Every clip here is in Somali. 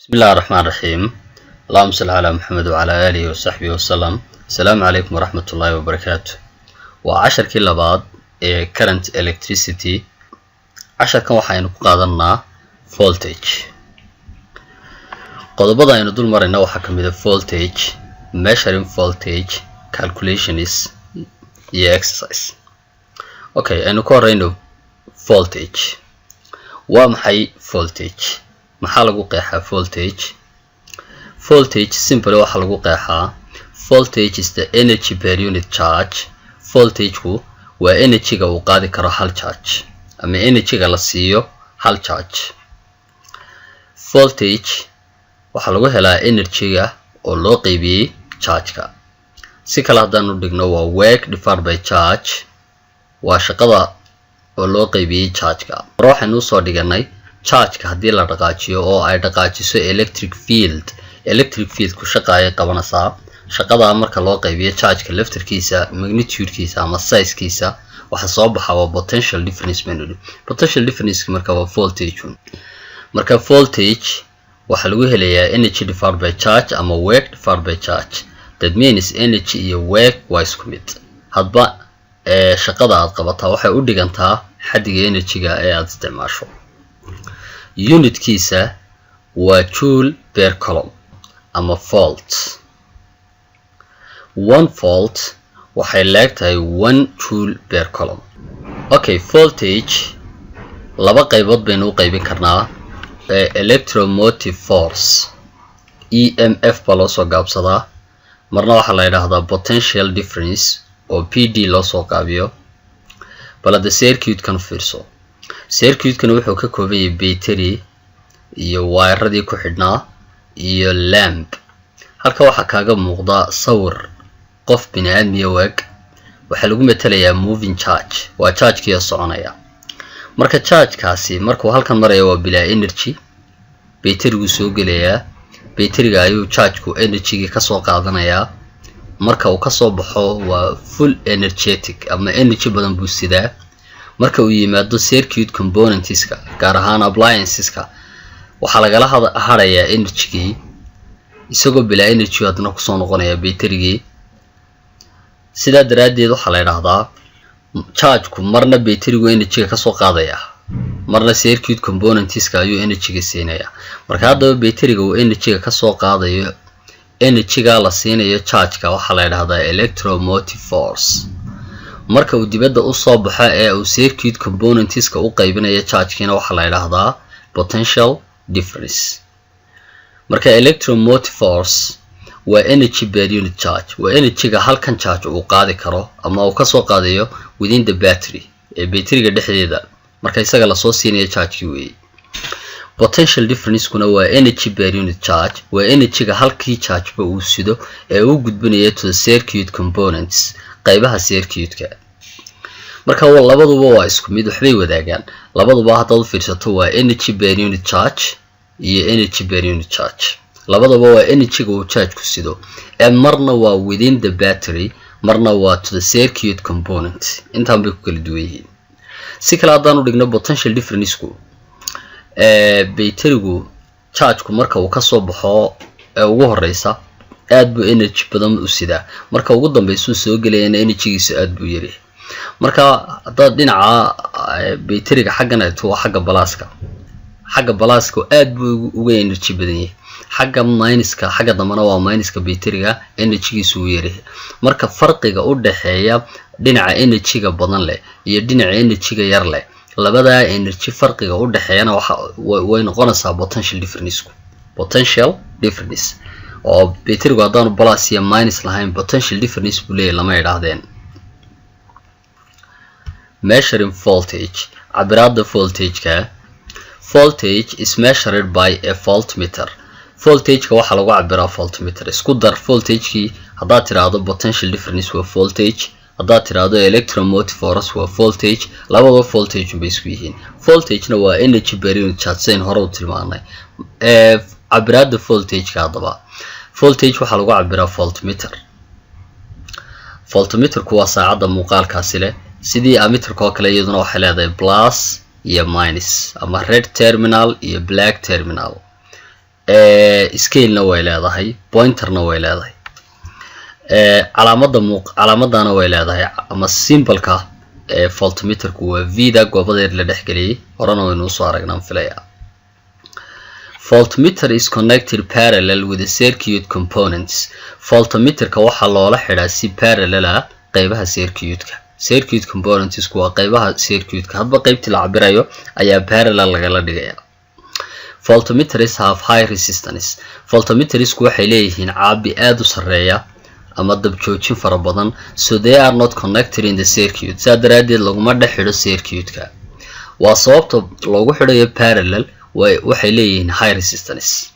Bismillahi raxmaan raxiim. Allahuma salli calaa Maxamed wacalaa aalihi wasaxbihi wasalam. Asalaamu calaykum waraxmat ullaahi wabarakaatu. Waa casharkii labaad ee current electricity. Casharkan waxaynu ku qaadanaa voltage. Qodobada aynu dul marayna waxaa ka mid a voltage, measuring voltage, calculations iyo exercise. Okay, aynu ku horeyno voltage. Waa maxay voltage? Maxaa lagu qeexaa voltage? Voltage simple waxaa lagu qeexaa: voltage is the energy per unit charge. Voltageku waa energy-ga uu qaadi karo hal charge ama energy-ga la siiyo hal charge. Voltage waxaa lagu helaa energy-ga oo loo qeybiyey charge-ka. Si kale haddaanu dhigno, waa work divided by charge, waa shaqada oo loo qeybiyey charge-ka. Hore waxaynu usoo dhiganay charge-ka haddii la dhaqaajiyo oo ay dhaqaajiso electric field, electric fieldku shaqa ayay qabanaysaa. Shaqadaa marka loo qaybiyo charge-ka laftarkiisa, magnitude-kiisa ama size-kiisa, waxa soo baxa waa potential difference baynu nidhi. Potential difference marka waa voltage. Marka voltage waxaa lagu helayaa energy divided by charge ama work divided by charge. That means energy iyo work waa isku mid. Hadba ee shaqada aad qabataa waxay u dhigantaa xaddiga energy-ga ee aada isticmaasho. Unitkiisa waa joule per coulomb ama volt. 1 volt waxay leegtahay 1 joule per coulomb. Okay, voltage laba qaybood baynu u qaybin karnaa: electromotive force, EMF baa loo soo gaabsadaa, marna waxaa la yidhaahdaa potential difference oo PD loo soo gaabiyo. Bal hadda circuit-kan fiirso. Circuit-kan wuxuu ka kooban yahay battery iyo wayradii ku xidhnaa iyo lamp. Halka waxaa kaaga muuqda sawir qof bini aadmiya waag. Waxaa lagu matelayaa moving charge, waa chargekiia soconaya. Marka chargekaasi markuu halkan maraya waa bilaa energy, bayteriguu soo gelayaa, bayteriga ayuu chargeku energygii kasoo qaadanayaa. Marka uu kasoo baxo waa full energetic ama energy badan buu sidaa. Marka uu yimaado circuit componentska, gaar ahaan applianceska, waxaa lagala hadhayaa energygii. Isagoo bilaa energy haddana kusoo noqonaya bayterigii. Sidaa daraaddeed waxaa la idhaahdaa chargeku marna bayterigu energyga kasoo qaadaya, marna circuit componentska ayuu energyga siinaya. Marka haddaba bayteriga uu energyga kasoo qaadayo, energyga la siinayo chargeka, waxaa la idhahdaa electromotive force. Marka uu dibadda usoo baxo ee uu circuit componentska u qaybinayo chargekiina, waxaa la idhaahdaa potential difference. Marka electromotive force waa energy per unit charge, waa energyga halkan charge uu qaadi karo ama uu kasoo qaadayo within the battery, ee bayteriga dhexdeeda marka isaga lasoo siinayo chargekii weeye. Potential differencekuna waa energy per unit charge, waa energyga halkii chargeba uu sido ee uu gudbinayo to the circuit components, qaybaha circuitka. Marka labaduba waa isku mid, waxbay wadaagaan labaduba. Haddaad u fiirsato, waa energy per unit charge iyo energy per unit charge, labadaba waa energyga uu chargeku sido ee marna waa within the battery, marna waa to the circuit component. Intaan bay ku kala duwan yihiin. Si kale haddaan u dhigno, potential differenceku, bayterigu chargeku marka uu kasoo baxo ee ugu horeysa aad buu energy badan u sidaa, marka ugu dambeysuu soo gelayana energygiisu aad buu yari. Marka haddaad dhinaca bayteriga xaggan eegto, waa xagga pluska. Xagga pluska aad buu uga energy badan yahay. Xagga minuska, xagga dambena waa minuska bayteriga, energygiisu uu yaryahay. Marka farqiga u dhaxeeya dhinaca energyga badan leh iyo dhinaca energyga yar leh, labadaa energy farqiga u dhexeeyana waxa way noqonaysaa potential differenceku, potential difference. Oo bayterigu haddaanu plus iyo minus lahayn, potential difference buu leeyahy lama idhaahdeen. Measuring voltage, cabiraada voltageka. Voltage is measured by a voltmeter. Voltageka waxaa lagu cabiraa voltmeter. Isku dar voltagekii: haddaad tiraahdo potential difference waa voltage, haddaad tiraahdo electromotive force waa voltage, labadaba voltage bay isku yihiin. Voltagena waa energy per unit charge, sidayn hore u tilmaanay. Cabiraada voltageka haddaba, voltage waxaa lagu cabiraa voltmeter. Voltmeterku waa saacadda muuqaalkaasi leh. Sidii ammeterka oo kale, iyaduna waxay leedahay plus iyo minus ama red terminal iyo black terminal. Scalena way leedahay, pointerna way leedahay, calaamada muuq calaamadana way leedahay ama symbolka voltmeterku waa V-da goobadeed la dhexgeliyey. Horena waynu usoo aragnaan filaya. Voltmeter is connected parallel with the circuit components. Voltmeterka waxaa loola xidhaa si parallel ah qeybaha circuitka. Circuit componentsku waa qeybaha circuitka, hadba qeybtii la cabirayo ayaa parallel lagala dhigaya. Voltmeters have high resistance. Voltmetersku waxay leeyihiin caabi aada u sarreeya ama dabjoojin fara badan, so they are not connected in the circuit. Saa daraaddeed laguma dhex xidho circuitka. Waa sababta loogu xidhayo parallel, waxay leeyihiin high resistance.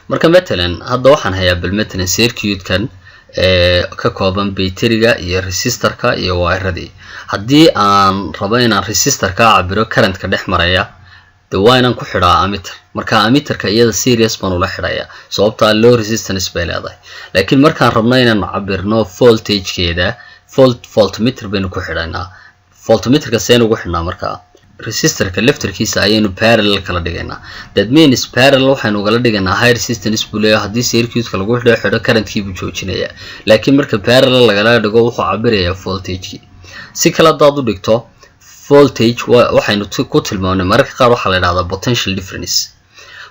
Marka matalan hadda waxaan hayaa, bal matalan, circuitkan ka kooban bayteriga iyo resistorka iyo wiradii. Haddii aan rabo inaan resistorka cabiro currentka dhex maraya, de waa inaan ku xidhaa ammeter. Marka ammeterka iyada series baan ula xidhaya, sababtaa low resistance bay leedahay. Laakiin markaan rabno inaan cabirno voltagekeeda, voltmeter baynu ku xidhaynaa. Voltmeterka seen ugu xidhnaa? Markaa resistorka laftarkiisa ayaynu parallel kala dhigaynaa. That means parallel waxaynu ugala dhigaynaa high resistance buu leeyahay. Haddii circuitka lagu xidho, currentkii buu joojinayaa. Laakiin marka parallel lagala dhigo, wuxuu cabirayaa voltagekii. Si kale haddaad u dhigto, voltage waxaynu ku tilmaamnay mararka qaar waxaa la idhahdaa potential difference.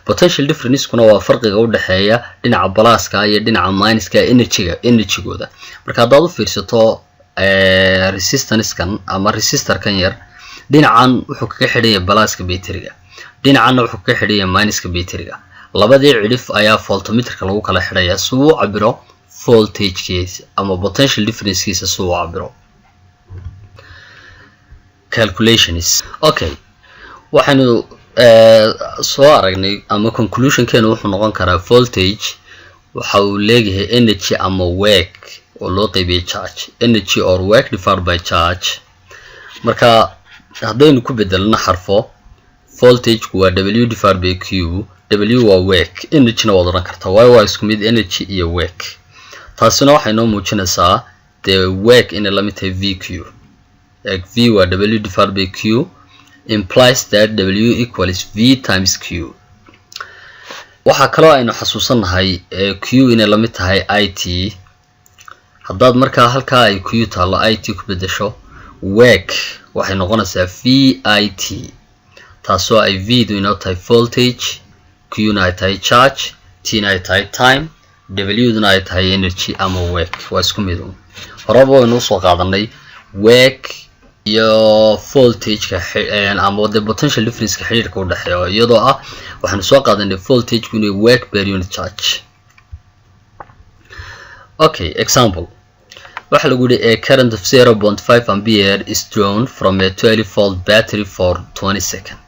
Potential differencekuna waa farqiga u dhexeeya dhinaca pluska iyo dhinaca minuska energyga, energygooda. Marka haddaad u fiirsato resistancekan ama resistorkan yar, dhinacan wuxuu kaga xidhanya pluska bayteriga, dhinacanna wuxuu kaga xidhanya minuska bayteriga. Labadii cidhif ayaa voltmeterka lagu kala xidhayaa si uu u cabiro voltagekiisa ama potential differencekiisa si uu u cabiro. Calculations. Okay, waxaynu soo aragnay ama conclusionkeenu wuxuu noqon karaa voltage waxa uu leeyahay energy ama work oo loo qeybiyey charge, energy or work divided by charge. Marka haddaynu ku bedelno xarfo, voltageku waa W divided by Q. W waa work, energyna waad odhan kartaa, waayo waa isku mid energy iyo work. Taasina waxay noo muujinaysaa dee work inay la mid tahay V Q. V waa W divided by Q, implies that W equals V times Q. Waxaa kaloo aynu xasuusannahay Q inay la mid tahay I T. Haddaad markaa halkaa ay Q taallo I T ku bedesho, work waxay noqonaysaa V I T, taasoo ay V du inoo tahay voltage, Q na ay tahay charge, T na ay tahay time, W duna ay tahay energy ama work. Waa isku mid un. Horeba waynu usoo qaadanay work iyo voltageka ama the potential differenceka xiriirka udhexeeya, iyadoo ah waxaanu soo qaadanay voltageku inuu work per unit charge. Okay, example. Waxaa lagu yihi, a current of 0.5 ampere is drawn from a 12 volt battery for 20 second.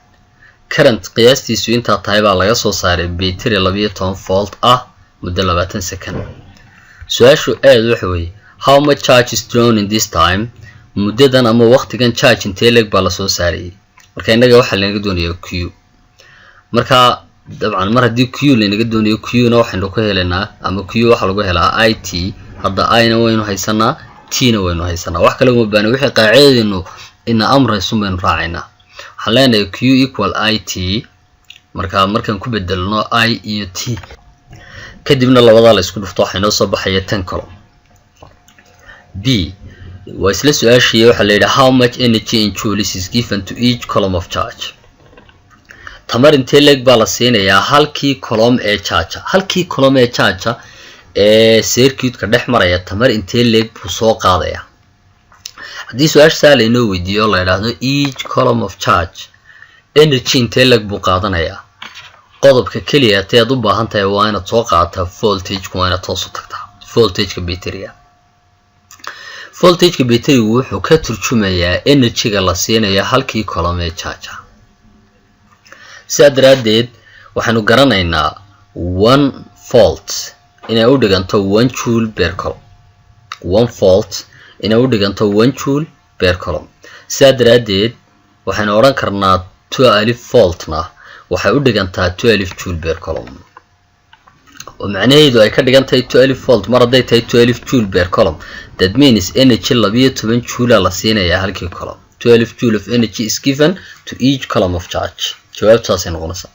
Current qiyaastiisu intaa tahay baa laga soo saaray battery 12 volt ah muddo 20 second. Su-aashu aad waxa weeye, how much charge is drawn in this time? Muddadan ama waqtigan charge intee leeg baa lasoo saarayay? Marka innaga waxaa lanaga doonaya Q. Marka dabcan mar haddii Q lanaga doonayo, Q na waxaynu ku helaynaa ama Q waxaa lagu helaa I T. Hadda I na waynu haysanaa, T na waynu haysanaa, wax kale uma baahna. Wixii qaacidadaynu ina amraysun baynu raacaynaa. Waxaan leenahay Q equal I T. Marka markaan ku bedelno I iyo T, kadibna labadaa la isku dhufto, waxaa inoo soo baxaya 10 coulomb. B waa isla su-aashii. Waxaa la yidhi, how much energy in joules is given to each coulomb of charge? Tamar intee leeg baa la siinayaa halkii coulomb ee charge? Halkii coulomb ee charge ee circuitka dhex maraya, tamar intee leeg buu soo qaadaya? Haddii su-aasha saa lainoo weydiiyo, la idhaahdo each coulomb of charge energy intee leeg buu qaadanayaa, qodobka keliya haddii aad u baahan tahay waa inaad soo qaadataa voltageka, waa inaad toos u tagtaa voltageka batteriga. Voltageka batterigu wuxuu ka turjumayaa energyga la siinayo halkii coulomb ee charge. Sidaa daraaddeed waxaynu garanaynaa 1 volt inay u dhiganto 1 joule per coulomb, 1 volt inay u dhiganto 1 joule per coulomb. Sidaa daraaddeed waxaynu odhan karnaa 12 voltna waxay u dhigantaa 12 joule per coulomb, oo macnaheedu ay ka dhigan tahay 12 volt mar hadday tahay 12 joule per coulomb, that means energy 12 joule la siinayaa halkii coulomb. 12 joule of energy is given to each coulomb of charge. Jawaabtu saasay noqonaysaa.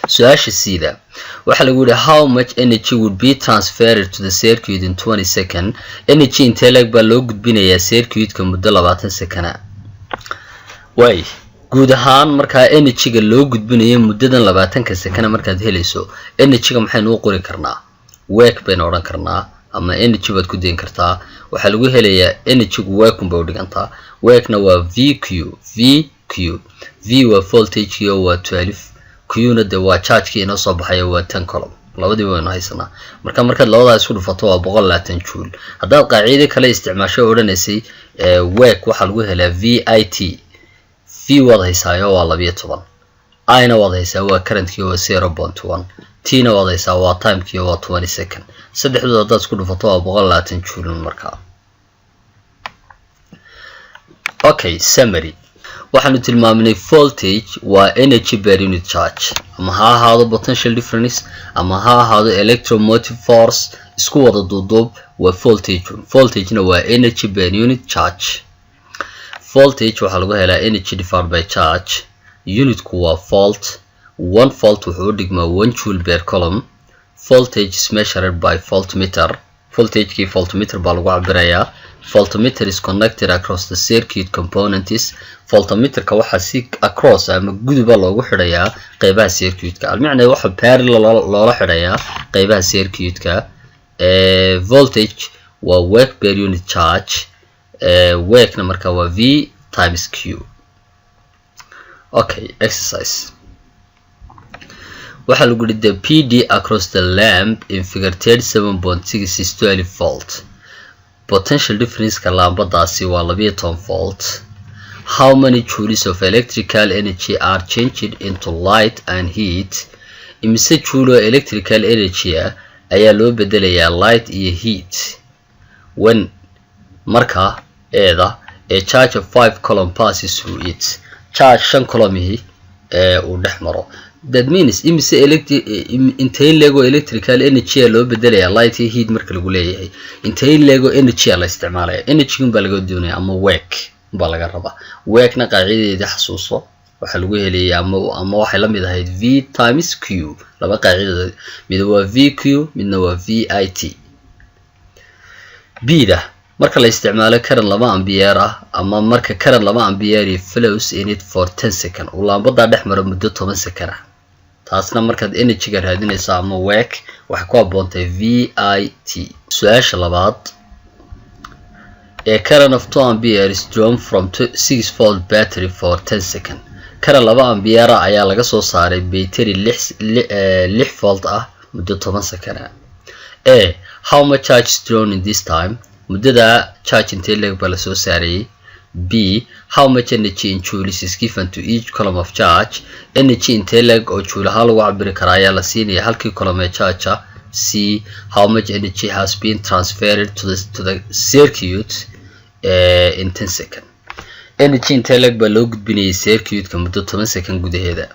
Su-aasha sida waxaa lagu yihi: how much energy would be transferred to the circuit in 20 second? Energy intee leeg baa loo gudbinayaa circuitka muddo 20 second a? Waay, guud ahaan markaa energyga loo gudbinayo muddadan 20-ka second a markaad helayso, energyga maxaynu u qori karnaa? Work baynu odhan karnaa ama energy baad ku dayn kartaa. Waxaa lagu helayaa energygu work unbay u dhigantaa. Workna waa V Q. V Q, V waa voltagekii oo waa 12, Q-na de waa chargekii inoo soo baxayo, waa 10 coulomb. Labadiiba waynu haysanaa. Marka markaad labadaa isku dhufato waa 120 joule. Haddaad qaacido kale isticmaasho odhanaysay work waxaa lagu helaa V I T, V waad haysaayo, waa 12, I-na waad haysaa, waa currentkii, waa 0.1, T-na waad haysaa, waa timekii, waa 20 second. Saddexdood haddaad isku dhufato waa 120 joule markaa. Okay, summary. Waxaanu tilmaamnay voltage waa energy per unit charge, ama ha ahaado potential difference ama ha ahaado electromotive force, isku wada duuduub waa voltage. Voltagena waa energy per unit charge. Voltage waxaa lagu helaa energy divided by charge. Unitku waa volt. 1 volt wuxuu u dhigmaa 1 joule per coulomb. Voltage is measured by voltmeter. Voltagekii voltmeter baa lagu cabirayaa. Voltmeter is connected across the circuit components. Voltmeterka waxaa si across ama guduba loogu xidhayaa qeybaha circuitka. Almicna waxaa parallel loola xidhayaa qeybaha circuitka. Voltage waa work per unit charge. Workna marka waa V times Q. Okay, exercise. Waxaa lagu yihi: the PD across the lamp in figure 37.6 is 12 volt. Potential difference-ka laambadaasi waa 12 volt. How many joules of electrical energy are changed into light and heat? Imise joule oo electrical energy ah ayaa loo bedelayaa light iyo heat when, marka eeda, a charge of 5 coulomb passes through it, charge 5 coulombihi ee uu dhex maro? That means imise intee leego electrical energy loo bedelayaa light iyo heat marka lagu leeyahay, intee leego energy la isticmaalaya? Energy baa laga doonaya ama work baa laga rabaa. Workna qaacidadeeda xasuuso, waxaa lagu helaya ama waxay la mid ahayd V times Q. Laba qaacidadood, mid waa V Q, midna waa V I T. B da, marka la isticmaalo current 2 ampere ah ama marka current 2 ampere flows in it for 10 second, uu laambadaa dhex maro muddo 10 second ah, taasna markaad energyga raadinayso ama work waxay ku habboontahay V I T. Su-aasha labaad: a current of 2 ampere is drawn from 6 volt battery for 10 second. Current 2 ampere ayaa laga soo saaray bayteri 6 volt ah muddo 10 second ah. A, how much charge is drawn in this time? Muddada charge intee leeg baa lasoo saarayay? B, how much energy in joules is given to each coulomb of charge? Energy intee leeg oo joule ahaan lagu cabiri karaa ayaa la siinaya halkii coulomb ee charge ah? C, how much energy has been transferred to the circuit in 10 second? Energy intee leeg baa loo gudbinayay circuitka muddo 10 second gudaheeda?